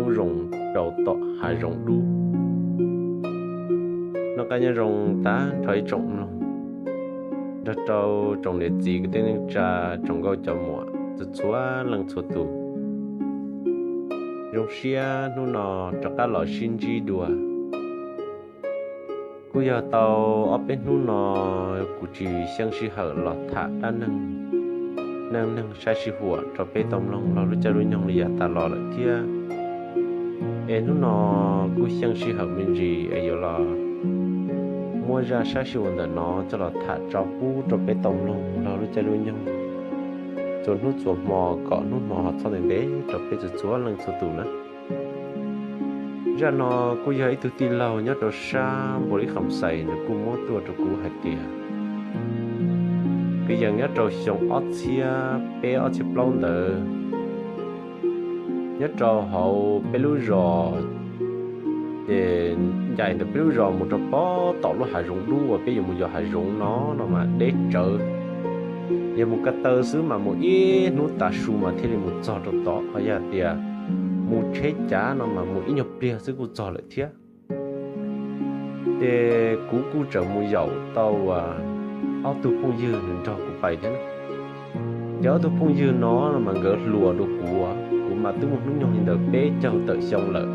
lub zoov rau tom hav zoov dub. Noj qab nyob zoo tag nrho ib tsoom mloog, nrog rau tsoom niam txiv kwv tij neej tsa, tsoom nkauj cov muam txhua txhua leej txhua tus. Zoo siab hnub no rov qab los sib ntsib dua. Kuj yog tau ob peb hnub no kuv tsis xyeej sij hawm los tham dab neeg, neej neeg sab sij huam rau peb tau mloog los lub caij lub nyoog li yav tas los lawm thiab. Es hnub no kuj xyeej sij hawm me ntsis es yuav los muab zaj sab sij huam ntawm no coj los tham tso pub rau peb tau mloog los lub caij lub nyoog txhua hnub txhua hmo, kom hnub hmo ho txhob ntev ntev rau peb txhua txhua leej txhua tus na. Zaj no kuj yog ib tug tij laug nyob rau sab Npau Lis Kham Xais, nws kuj muab tuaj rau kuv hais tias, kwv yees nyob rau xyoo ob txhiab peb ob txhiab plaub ntawd, nyob rau hauv peb lub zos, ces ncaim ntawm peb lub zos mus rau pem tom lub hav zoov dub uas peb yuav mus yos hav zoov no, no mas deb tsawv. Yog mus ko taw xwb mas mus ib hnub tav su mas thiaj li mus txog rau tod, ho yog tias mus tsheb cav no mas mus ib nyuag pliag xwb kuj txog lawm thiab. Ces kuv kuj tseem mus yaum tau ob tug phooj ywg nws nrog kuv pais thiab. Ces ob tug phooj ywg no mas nkawd hluas dua kuv, kuv mas twb muaj hnub nyoog li ntawm peb caug tawm xyoo lawm.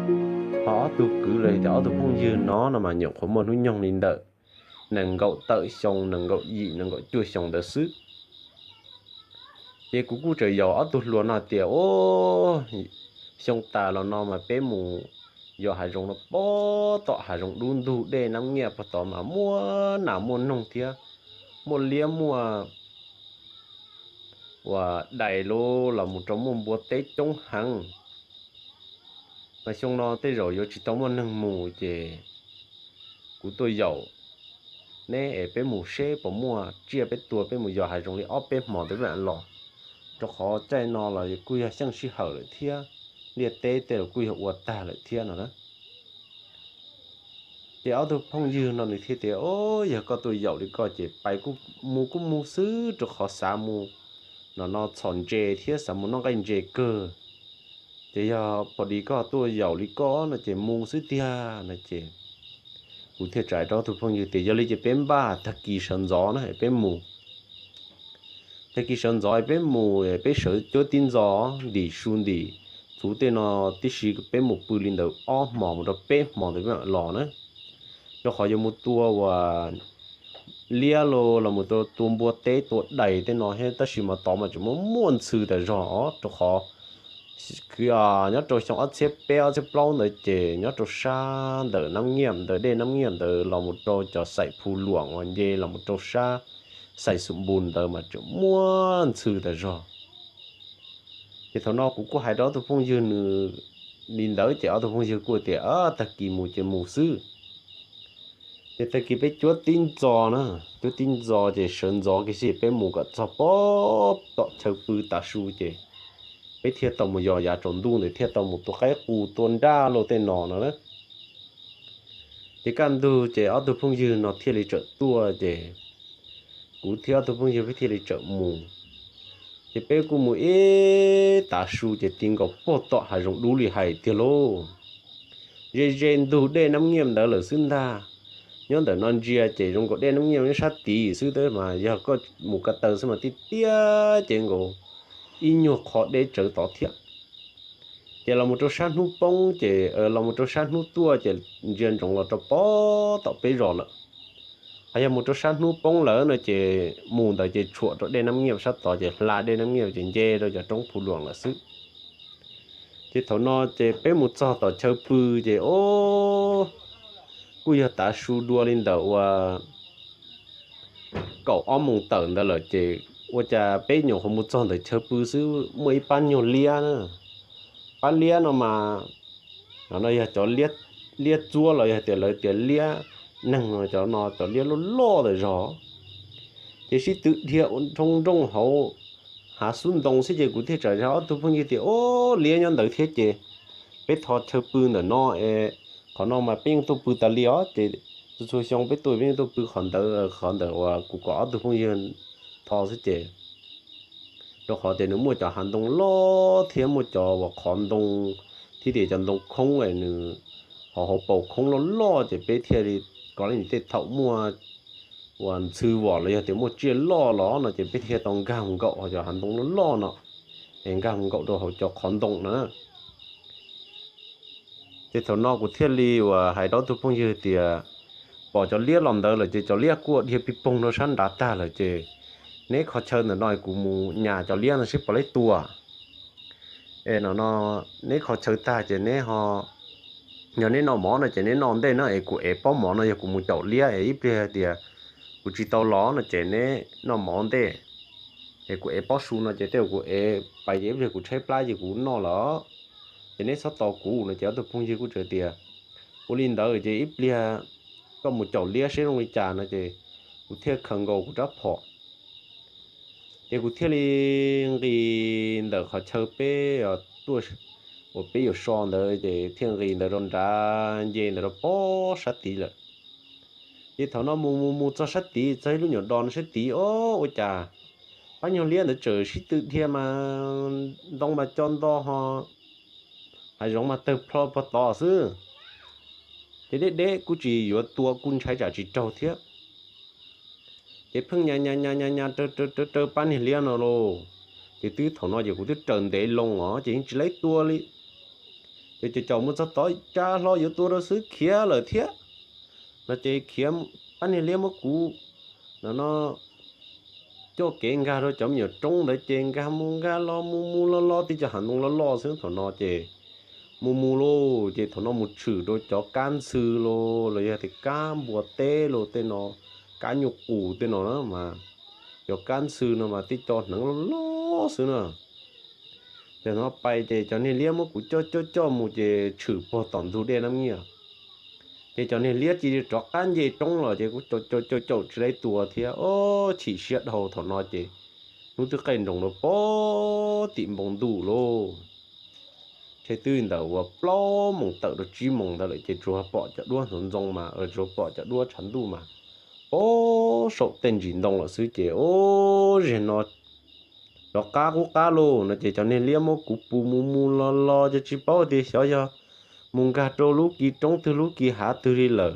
Ho ob tug kwv los yog tias ob tug phooj ywg no no mas nyuam qhuav muaj hnub nyoog li ntawm nees nkaum tawm xyoo, nees nkaum yim, nees nkaum cuaj xyoo ntawd xwb. Ces kuv kuj tseem yaum ob tug hluas no tias, o, xyoo tas los no mas peb mus yos hav zoov no pem tom hav zoov dub ntug dej Nab Nyiaj pem tod mas muaj nas muaj noog thiab, muaj liab muaj uas dais los mus rau muaj npua teb coob heev. Mas xyoo no tej zaum yuav tsis tau muaj neeg mus ces kuv tuaj yaum neb es peb mus seb puas muaj tsiaj peb tua peb mus yos hav zoov li ob peb hmos ntawd mam los, rau qhov caij no los kuj yog xyeej sij hawm lawm thiab, liaj teb tej los kuj yog ua tag lawm thiab no na. Ces ob tug phooj ywg no nws thiaj tias, o, yog koj tuaj yaum li koj ces pais mus kuj mus xwb, rau qhov xav mus no no txhom ntses thiab xav mus noj nqaij ntses kawg. Ces yog pom li koj tuaj yaum li koj no ces mus xwb tiag no ces kuv thiaj tsa rau ob tug phooj ywg tias yog li ces peb npaj tag kis sawv ntxov na peb mus. Tag kis sawv ntxov peb mus, peb sawv cuab tib ntxov ntim su ntim txhuv tej no tib si, peb mus pw li ntawd ob hmos mus rau peb hmos ntawd peb mam los na. Rau qhov yuav mus tua uas liab los los mus tua npua teb tua dais tej no thiab, tab sis mas tod mas tseem muaj muaj ntxhw tas zog os, rau qhov nyob rau xyoo ob txhiab peb ob txhiab plaub ntawd ces nyob rau sab ntawm Nab Nyiaj ntawd, dej Nab Nyiaj ntawd los mus rau cov xaim Phu Luam uas nce los mus rau sab xaim Xum Npus ntawd mas tseem muaj ntxhw tas zog. Ces thaum no kuv kuj hais rau ob tug phooj ywg nws li ntawd ces ob tug phooj ywg kuj tias tag kis mus ces mus xwb. Ces tag kis peb cuab tib ntxov na, cuab tib ntxov ces sawv ntxov kiag xwb peb mus kom txog pem tom chaw pw tav su ces peb thiaj tau mus yos yav tsaus ntuj ntawd thiaj tau mus tua qaib qus tua nraj los tej no no na. Ces kaj ntug ces ob tug phooj ywg no thiaj li tsawm tuaj ces kuv thiab ob tug phooj ywg peb thiaj li tsawm mus. Ces peb kuj mus ib tav su ces ti nkaus pem tom hav zoov dub li hais tiag lauj. Ze ze ntug dej Nab Nyiaj ntawd lawm xwb ntag. Nyob ntawm no ntsia ces zoo nkaus dej Nab Nyiaj nyob sab tid xwb tab mas yog koj mus ko taw xwb mas tiaj tiaj ces nkaus ib nyuag qho deb tsawv tod thiab. Ces los mus rau sab hnub poob ces los mus rau sab hnub tuaj ces ntsia ntsoov los rau pem tom peb zos lawm. Ho yog mus rau sab hnub poob lawm no ces mus ntawd ces tshuam rau dej Nab Nyiaj sab tod ces hla dej Nab Nyiaj ces nce rau cov roob Phu Luam lawm xwb. Ces thaum no ces peb mus txog tom chaw pw ces o, kuj yog tav su dua li ntawm uas kaum ob moos tawm ntawd lawm ces ua cas peb nyuam qhuav mus txog ntawm chaw pw xwb muaj ib pab nyuag liab na. Pab liab no mas, no yog cov liab txuab los yog tias lawv tias liab neeg no, cov no cov liab loj loj tas zog. Ces sib tw dhia nroo nrooj hauv hav xub ntoo xwb ces kuv thiaj tsam zag ob tug phooj ywg tias o, liab nyob ntawd thiab ces peb thov chaw pw ntawm no es qhov no mas peb yeej tuaj pw tas li os ces txhua txhua xyoo peb tuaj peb yeej tuaj pw qhov ntawd, qhov ntawm uas kuv kom ob tug phooj ywg thov xwb ces rau qhov tias nws muaj cov hav ntoo loj thiab muaj cov uas qhov ntoo thiab tias cov ntoo khoob nws ho hauv paus khoob loj loj ces peb thiaj li, kov li tej thaum muaj uas ntxhw vom los yog tias muaj tsiaj loj los no ces peb thiaj tau nkag mus nkaum hauv cov hav ntoo loj loj no, es nkag mus nkaum rau hauv cov qhov ntoo na. Ces thaum no kuv thiaj li uas hais rau ob tug phooj ywg tias, pom cov liab los ntawd lawm ces cov liab kuj dhia pig poog rau sab nrad tag lawm ces neb kho chaw ntawm no kuv mus nyas cov liab no seb puas laib tua. Es no no, neb kho chaw tag ces neb ho, yog neb noj mov no ces neb noj ntej na es kuv ev pob mov no yog kuv mus caum liab es ib pliag hais tias kuv tsis tau los no ces neb noj mov ntej. Es kuv ev pob su no ces tej zaum kuv ev pais ces ib pliag kuv tshaib plab ces kuv noj lawm, ces neb txhob tos kuv no ces ob tug phooj ywg kuj teb tias, ua li ntawd ces ib pliag koj mus caum liab seb zoo li cas no ces kuv thiaj khaws nkaus kuv rab phom. Ces kuv thiaj li nqis ntawm qhov chaw peb tuaj uas peb yuav so ntawd ces thiaj nqis ntawd rau nrad nce ntawd rau pob sab tid lawm. Ces thaum no mus mus mus txog sab tid, txog ib lub nyuam dos no sab tid, o, ua cas pab nyuag liab ntawd tseem sib tw dhia mas ntoo mas co nto ho hav zoov mas tawg plho pog tod xwb. Ces deb deb kuj tsis yuav tua kuj ntshai tsam tsis raug thiab. Ces pheej nyas nyas nyas nyas raws raws raws pab niag liab no lauj. Ces twb thaum no ces kuv twb raws ntev loo os ces yeej tsis laib tua li. Ces caum caum mus txog tod, tsa hlo yuav tua rau xwb khiav lawm thiab. No ces khiav, pab niag liab muab kuv no no coj kev nkag rau cov me nyuam roob ntawd ces nkag mus nkag los mus mus los los tib cov hav ntoo loj loj xwb thaum no ces mus mus lauj. Ces thaum no mus tshwm rau cov kab ntxhw los los yog tias kab npua teb los tej no, kab nyuj qus tej no na mas, cov kab ntxhw no mas tib co hneev loj loj xwb na. Ces no pais ces cov niag liab muab kuv coj coj coj mus ces tshwm puag tom ntug dej na nyiaj. Ces cov niag liab cia li rov qab nce roob los ces kuv caum caum caum caum tsis laib tua thiab, o, chim siab dhau thaum no ces hnub twb qaij nroos rau pob tim npoo ntuj lauj. Tshe twb ntawm uas plaub moos tawm rau tsib moos ntawd lawm ces tsuas pom cov duab ntxoov ntxoo mas tsuas pom cov duab tshav ntuj mas pob saum tej ntsis ntoo lawm xwb ces, o, zeg no rov qab qub qab lauj no ces cov niag liab muab kuv pw mus mus los los ces tsis paub tias xyov yog mus nkag rau lub kis roob twg lub kis hav twg li lawm.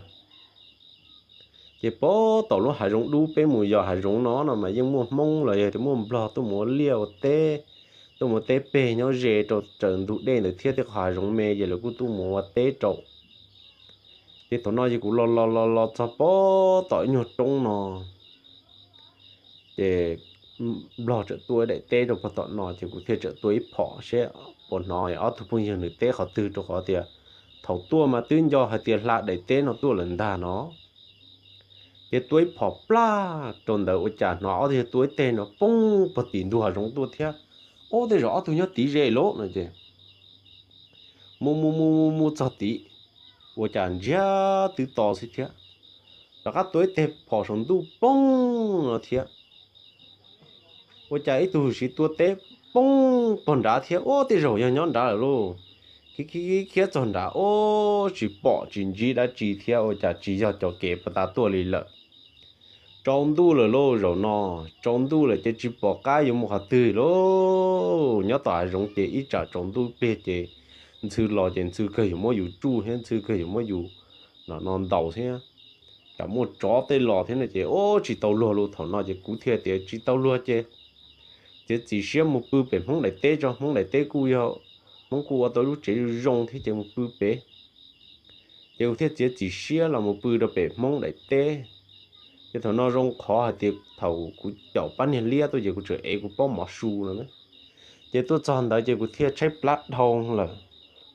Ces pob tom lub hav zoov dub peb mus yos hav zoov no no mas yeej muaj Hmoob los yog tias muaj Nplog tuaj mus ua liaj ua teb, tuaj mus ua teb peg nyob ze rau raws ntug dej ntawd thiab tej qhov hav zoov me ces lawv kuj tuaj mus ua teb rau. Ces thaum no ces kuv los los los los txog pob tom ib nyuag roob no ces Nplog txawm tua daim teb rau puag tom no ces kuv thiaj txawm tua ib phom seb puas hnov ob tug phooj ywg nws teb qhov twg rau qhov tias thaum tuaj mas twb nco hais tias hla daim teb no tuaj lawm ntag no. Ces tua ib phom plaj rau ntawd ua cas hnov ob tug yawg tua ib teg no poob puag tim ntug hav zoov tuaj thiab. Ub, tej zaum ob tug nyob tid ze lauj no ces mus mus mus mus mus txog tid, ua cas ntsiag twb to xwb thiab. Rov qab tua ib teg phom saum ntuj poob no thiab. Ua cas ib tug huv si tua teb poob puag nrad thiab, ub, tej zaum yog nyob nrad lawm lauj. Khiav khiav khiav txog nrad, ub, tsis pom tsis ntsib dab tsi thiab, ua cas tsis yog cov kev puag ta tuaj li lawm. Tsaus ntuj lawm lauj, zaum no tsaus ntuj lawm ces tsis pom qab yuav mus qhov twg lauj. Nyob tom hav zoov ces ib tsam tsaus ntuj pliag ces ntxhw los ces ntxhw kawg yuav muab yus tsuj thiab ntxhw kawg yuav muab yus no no ntaus thiab. Tsam muaj tsov tej los thiab no ces, ub, tsis tau luag lauj. Thaum no ces kuv thiaj tias tsis tau luag ces txiav txim siab mus pw pem Hmoob daim teb tso, Hmoob daim teb kuj yog Hmoob kuj ua tau lub tsev zoo thiab ces mus pw pem. Ces kuv thiaj txiav txim siab los mus pw rau pem Hmoob daim teb. Ces thaum no zoo qhov hais tias thaum kuv caum pab niag liab tuaj ces kuv tseem ev kuv pob mov su no na. Ces tuaj txog ntawd ces kuv thiaj tshaib plab dhau lawm.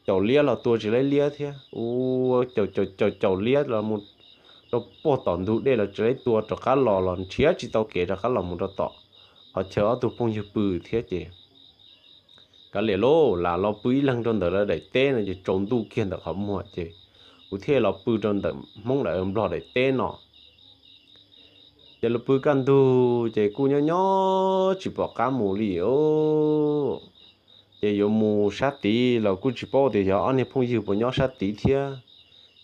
Caum liab los tua tsis laib liab thiab, ua caum caum caum caum liab los mus rau puag tom ntug dej los tsis laib tua, rov qab los los nrhiav tsis tau kev rov qab los mus rau tom qhov chaw ob tug phooj ywg pw thiab ces kav liam lauj, lam los pw ib leeg rau ntawm lawv daim teb no ces tsaus ntuj kiag ntawm qhov muag ces kuv thiaj los pw rau ntawm Hmoob daim Nplog daim teb no. Ces los pw kaj ntug ces kuj nyob nyob tsis pom qab mus li os. Ces yuav mus sab tid los kuj tsis paub tias yog ob niag phooj ywg puas nyob sab tid thiab.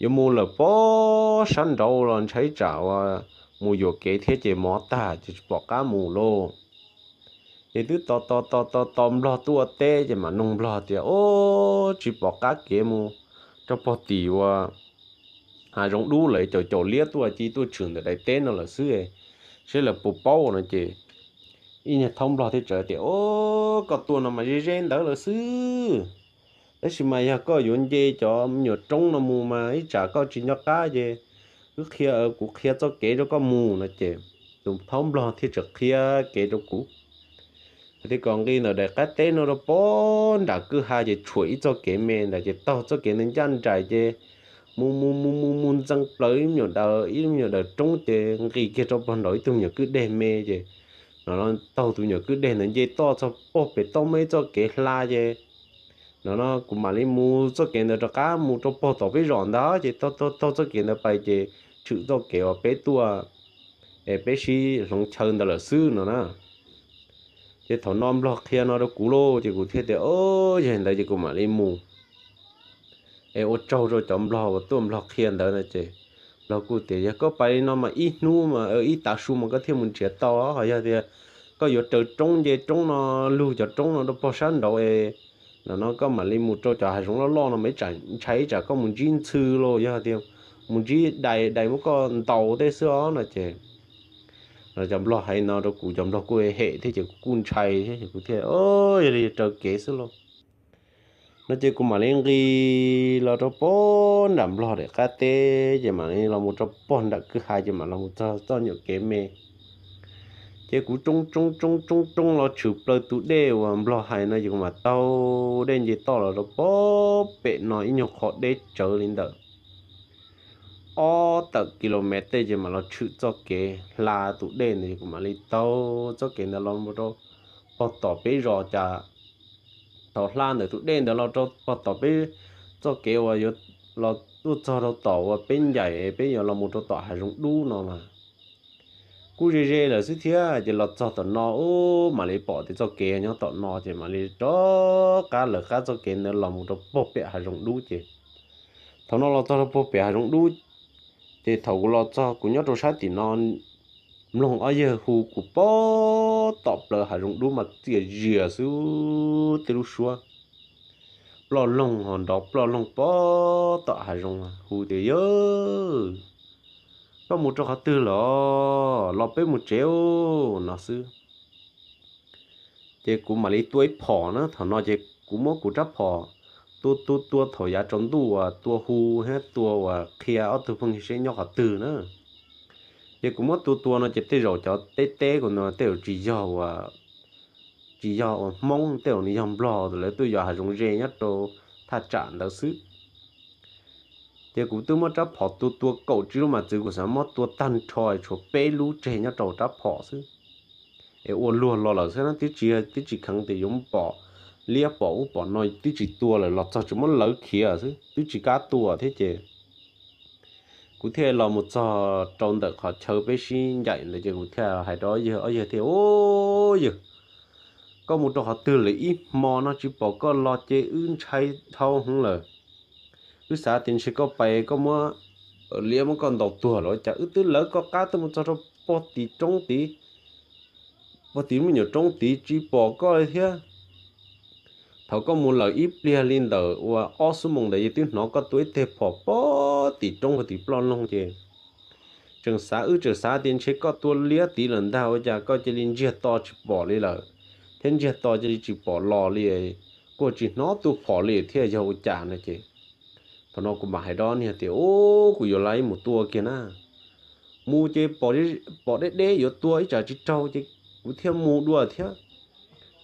Yuav mus lawm pob sab nraud los ntshai tsam uas mus yuam kev thiab ces mov tag ces tsis pom qab mus lauj. Ces twb tos tos tos tos tos nplog tuaj teb ces mam noog nplog tias, Ob, tsis pom qab kev mus rau pog tim ua hav zoov dub lawm, caum caum liab tuaj ci tuaj tshwm ntawm daim teb no lawm xwb, seb lawv puas paub no ces ib nyuag thaum nplog thiaj teb tias, Ob, koj tuaj no mas ze ze ntawd lawm xwb, tab sis mas yog koj yuav nce cov me nyuam roob no mus mas ib tsam koj tsis nco qab ces wb qhia, kuv qhia txoj kev rau koj mus no ces tus thaum nplog thiaj tseem qhia kev rau kuv. Hais tias kom nqis ntawm daim qab teb no rau pog nram kwj ha ces tshuam ib txoj kev me ntawd ces taug txoj kev ntawd ncaj nraim ces mus mus mus mus mus ntxeev plaws ib me nyuam daws, ib me nyuam daws roob ces nqis kiag rau pog nraum ib tug me nyuam kwj deg me ces no taug tus me nyuam kwj deg ntawd nce toj txog pog pem toj muaj ib txoj kev hla ces no no kuv mam li mus txoj kev ntawd rov qab mus rau pog tom peb zos ntawd ces taug taug taug txoj kev ntawd pais ces tshwm txoj kev uas peb tuaj es peb sib hloov chaw ntawd lawm xwb no na. Ces thaum no nplog qhia no rau kuv lauj ces kuv thiaj tias, Ob, yog li ntawd ces kuv mam li mus es ua tsaug rau cov nplog uas tuaj nplog qhia ntawd no ces nplog kuj tias, Yog koj pais li no mas ib hnub mas ib tav su mas koj thiaj mus nrhiav tau, ho yog tias koj yuav raws roob nce roob no, lug cov roob no rau pog sab nraud es no no koj mam li mus rau cov hav zoov loj loj no mas ib tsam ntshai ib tsam koj mus ntsib ntxhw los yog tias mus ntsib dais, dais muab koj ntaus tej xwb os no ces cov nplog hais no rau kuv, cov nplog kuj hem thiab ces kuv kuj ntshai thiab ces kuv thiaj, Yog li raws kev xwb lauj no ces kuv mam li nqis los rau pog nram nplog daim qab teb ces mam li los mus rau pog nram kwj ha ces mam los mus txog txoj nyuam kev me ces kuv tsoob tsoob tsoob tsoob tsoob los tshwm plaws tus dej uas nplog hais no ces kuv mam taug dej nce toj los rau pog pem no ib nyuag qhov deb tsawv li ntawm ob tawm kilomev tej ces mam los tshwm txoj kev hla tus dej ntawd ces kuv mam li taug txoj kev ntawd los mus rau pog tom peb zos cas thaum hla ntawm tus dej ntawd los rau pog tom peb txoj kev uas yuav los tuaj txog rau tom uas peb ncaim peb yuav los mus rau tom hav zoov dub no mas kuj ze ze lawm xwb thiab ces los txog tom no ub mam li pom tias txoj kev nyob tom no ces mam li rov qab lawv qab txoj kev ntawd los mus rau pog pem hav zoov dub ces thaum no los txog rau pog pem hav zoov dub ces thaum kuv los txog kuv nyob rau sab tim no mloog ob yawg hu kuv pog tom plaws hav zoov dub mas txias zias xwb tej lub suab ploj loog ho nrov ploj loog pog tom hav zoov hu tias, Yawg, koj mus rau qhov twg lawm? Los peb mus tsev no xwb. Ces kuv mam li tua ib phom na, thaum no ces kuv muab kuv rab phom tua tua tua thaum yav tsaus ntuj uas tua hu thiab tua uas qhia ob tug phooj ywg seb nyob qhov twg na. Ces kuv muab tua tua no ces tej zaum cov teb teb kuv no tej zaum tsis yog uas, tsis yog uas Hmoob, tej zaum nws yog Nplog lawv tuaj yos hav zoov ze nyob rau thaj tsam ntawd xwb. Ces kuv twb muab rab phom tua tua kaum tsib lub mas txwv kuv xav muab tua tag nrho tshuav peb lub tseg nyob rau rab phom xwb. Es ua luag los lawm xwb na, twb tsis, twb tsis kheev tias yuav pom liab pom ub pom no, twb tsis tua lawm los txog tsis muab lawv khiav xwb, twb tsis kam tua thiab ces kuv thiaj los mus txog rau ntawm qhov chaw peb sib ncaim ntawd ces kuv thiaj hais rau ob yawg, ob yawg thiaj, Ub yawg, koj mus rau qhov twg lawm? Ib hmo no tsis pom koj los ces wb ntshai dhau heev lawm. Wb xav tias ntshe koj pais koj muab liab muab koj ntaus tuag los cas wb twb lawv koj qab tuaj mus txog rau pog tim roob tid, pog tim me nyuam roob tid tsis pom koj li thiab. Thaum koj mus lawm ib pliag li ntawm uas ob xuab moos ntawd ces twb hnov koj tua ib teg phom pog tim roob pog tim ploj loog ces tseem xav, wb tseem xav tias ntshe koj tua liab tid lawm ntag ua cas koj cia li ntsiag to tsis pom li lawm, thiab ntsiag to cia li tsis pom los li, kuj tsis hnov tua phom li thiab yog ua cas no ces thaum no kuv mam hais rau niag tias, Ub, kuv yuav laiv mus tua kiag na. Mus ces pom deb deb yuav tua ib tsam tsis raug ces kuv thiaj mus dua thiab.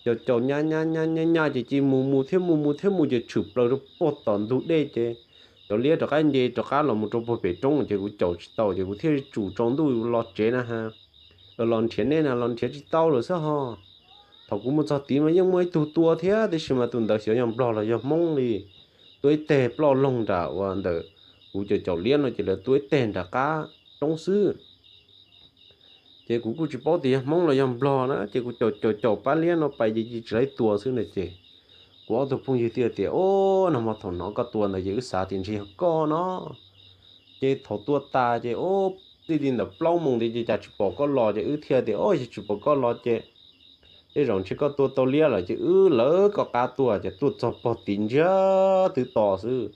Caum caum nyaj nyaj nyaj nyaj ces cia mus mus thiab mus mus thiab mus ces tshwm plaws rau pog tom ntug dej ces cov liab rov qab nce rov qab los mus rau pog pem roob ces kuv caum tsis tau ces kuv thiaj tsum tsaus ntuj los tsev na ha. Los nrhiav nej na los nrhiav tsis tau lawm xwb ho. Thaum kuv mus txog tid mas yeej muaj ib tug tua thiab tiam sis mas tus ntawd xyov yog Nplog los yog Hmoob li. Tua ib teg ploj loog nram uas ntawm kuv caum caum liab no ces lawv tua ib teg nram qab roob xwb. Ces kuv kuj tsis paub tias yog Hmoob los yog Nplog na ces kuv caum caum caum pab liab no pais ces tsis laib tua xwb na ces kuv ob tug phooj ywg thiaj tias, Ub, nag hmo thaum hnov koj tua ntawd ces wb xav tias ntshe yog koj no. Ces thaum tua tas ces ub, txij li ntawm plaub moos ntawd ces cas tsis pom koj los ces wb thiaj tias, Ub, yog tsis pom koj los ces Tej zaum ntshe koj tua tau liab lawm ces wb lawv koj qab tuaj, ces tuaj txog pog tim ntsiag twb to xwb.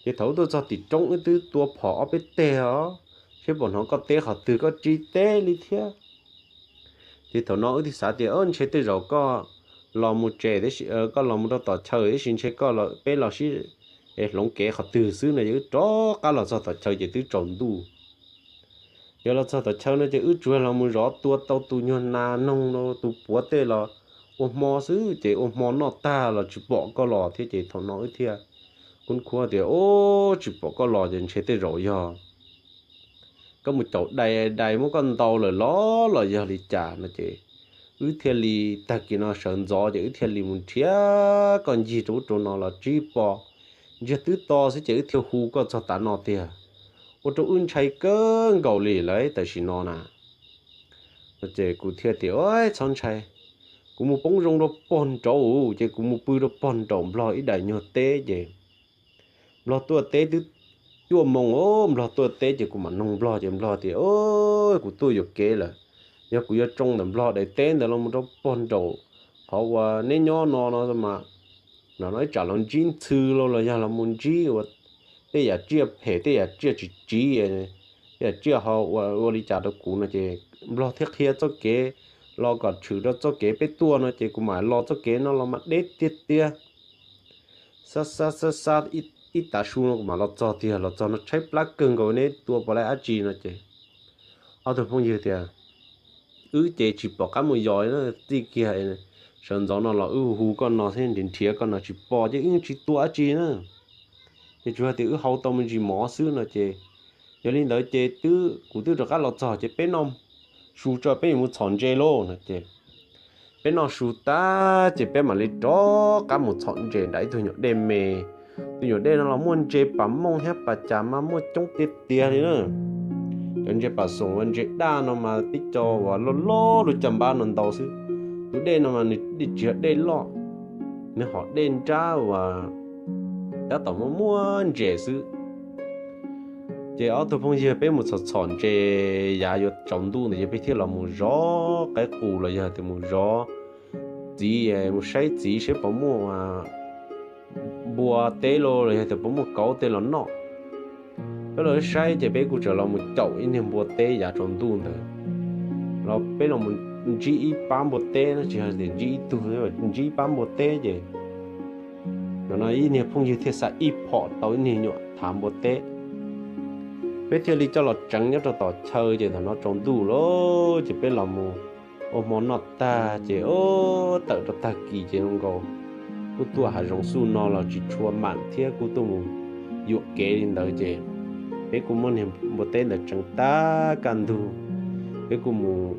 Ces thaum wb tuaj txog tim roob wb twb tua phom ob peb teg os, seb puas hnov koj teb qhov twg, koj tsis teb li thiab. Ces thaum no wb thiaj xav tias ntshe tej zaum koj los mus tsev, koj los mus rau tom chaw, tiam sis ntshe koj, peb los sib hloov kev qhov twg xwb no, ces wb rov qab los txog tom chaw ces twb tsaus ntuj. Yog los txog tom chaw no ces wb tsuas los mus zov tua tau tus nyuag nas noog los tus puav tej los ua hmo xwb, ces ua hmo noj tag los tsis pom koj los thiab. Ces thaum no wb thiaj kuj khuav tias, Ub, tsis pom koj los ces ntshe tej zaum yog koj mus caum dais, dais muab koj ntaus lawm los los yog li cas no. Ces wb thiaj li, tag kis no sawv ntxov ces wb thiaj li mus nrhiav koj ncig rau ub rau no los tsis pom, ntsiag twb to xwb, ces wb thiaj hu koj txog tav no tiag, ua rau wb ntshai kawg nkaus li lawm tam sim no na. Ces kuv thiaj tias, Txhob ntshai, kuv mus poob zoo rau pog nraud, ces kuv mus pw rau pog nraum nplog ib daim nyuag teb ces nplog tuaj teb twb cuaj moos os, nplog tuaj teb ces kuv mam noog nplog, ces nplog tias, Kuv tuaj yuam kev lawm, yog kuv yuav tsoo ntawm nplog daim teb ntawd los mus rau pog nraum qhov uas neb nyob no no mas, no no ib tsam los ntsib ntxhw los los yog los mus ntsib ua tej yam tsiaj phem, tej yam tsiaj tsis tsiv, tej yam tsiaj ho ua ua li cas rau kuv no. Ces nplog thiaj qhia txoj kev los kom tshwm rau txoj kev peb tuaj no, ces kuv mam los txoj kev no los mas deb tiag tiag. Xab xab xab xab ib tav su no kuv mam los txog tiag, los txog no tshaib plab kawg nkaus, neb tua puas laib dab tsi no. Ces ob tug phooj ywg tias, Wb ces tsis pom qab mus yos, txij kiag sawv ntxov no los wb hu koj no thiab nrhiav nrhiav koj no tsis pom ces wb tsis tua dab tsi na. Ces tsuas hais tias wb hau tau me ntsis mov xwb no. Ces yog li ntawd ces twb, kuv twb rov qab los txog ces peb noj su tso peb yuav mus txhom ntses lauj no. Ces peb noj su tag ces peb mam li rov qab mus txhom ntses nram ib tug nyuam dej me. Tus nyuam dej no los muaj ntses pas mooj thiab pas cas mas muaj coob tiag tiag li na. Cov ntses pas xoom uas ntses daj no mas tib co uas loj loj lub caj npab no ntau xwb. Tus dej no mas nws tsis yog dej loj, nws hom dej nrab uas tab tom muaj muaj ntses xwb. Ces ob tug phooj ywg peb mus txhom txhom ntses yav yuav tsaus ntuj ntawd ces peb thiaj los mus zov qaib qus los yog tias mus zov txiv, mus saib txiv saib puas muaj npua teb los los yog tias puas muaj kauv tej los noj. Peb los saib ces peb kuj tseem los mus caum ib niag npua teb yav tsaus ntuj ntawd, los peb los mus ntsib ib pab npua teb no, tsis yog tias ntsib ib tug, ntsib ib pab npua teb ces no ib niag phooj ywg thiaj xa ib phom tau ib niag nyuam thav npua teb. Peb thiaj li coj los tseev nyob rau tom chaw ces thaum no tsaus ntuj lawm ces peb los mus ua hmo noj tag ces tawm rau tag kis ces zoo nkaus kuj tuaj hav zoov xub no los tsis tshua mam thiab kuj tuaj mus yuam kev li ntawd ces peb kuj muab niag npua teb ntawd tseev tag kaj ntug, peb kuj mus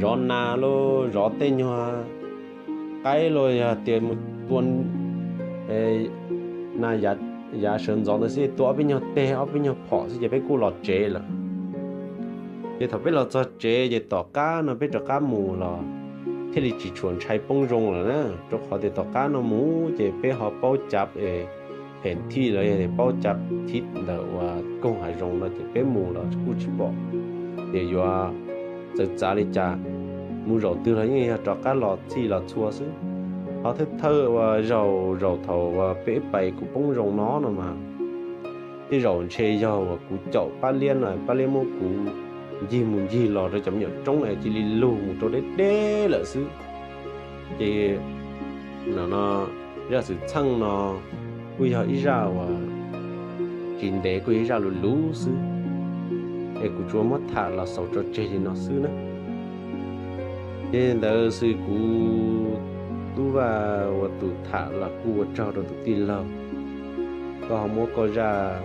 zov nas los zov tej nyuag qaib los yog tias mus tua nas yav sawv ntxov ntawd xwb, tua ob peb nyuag teg ob peb nyuag phom xwb ces peb kuj los tsev lawm. Ces thaum peb los txog tsev ces tom qab no peb rov qab mus los thiaj li tsis tshua ntshai poob zoo lawm na, rau qhov tias tom qab no mus ces peb ho paub cav phem thij los yog tias paub cav thib ntawm uas koog hav zoov no ces peb mus los kuj tsis pom tias yuav txawv txav li cas, mus zaum twg los yeej yog rov qab los txhij los txhua xwb. Ho thawj thawj uas zaum zaum thaum uas peb pais kuv poob zoo no no mas, tej zaum ntshe yog uas kuv caum pab liab no, pab liab muab kuv ncig mus ncig los rau cov me nyuam roob es cia li lug mus rau deb deb lawm xwb. Ces no no, zaj xwm txheej no kuj yog ib zaj uas tsis ntev, kuj yog ib zaj luv luv xwb, es kuv tsuas muab tham los xaus tso tseg li no xwb na. Ces ntawd xwb kuv Tub Vaj uas tus tham los kuj ua tsaug rau tus tij laug, koj ho muab koj zaj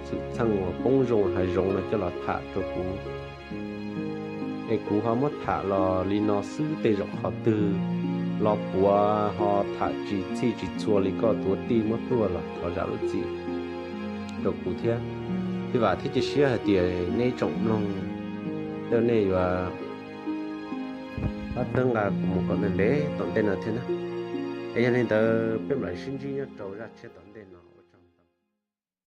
xwm txheej uas poob zoo hav zoov no coj los tham rau kuv. Es kuv ho muab tham los li no xwb, tej zaum qhov twg los puav ho tham tsis txhij tsis txhua li koj tuav tij muab tuaj los thov zam lub txim rau kuv thiab. Tej vam thiab cia siab hais tias nej tsoom mloog tej nej yuav pab tawb nqa kuv mus kom ntev ntev tom ntej no thiab na. Es yog li ntawd peb mam li sib ntsib nyob rau zaj tshiab tom ntej no.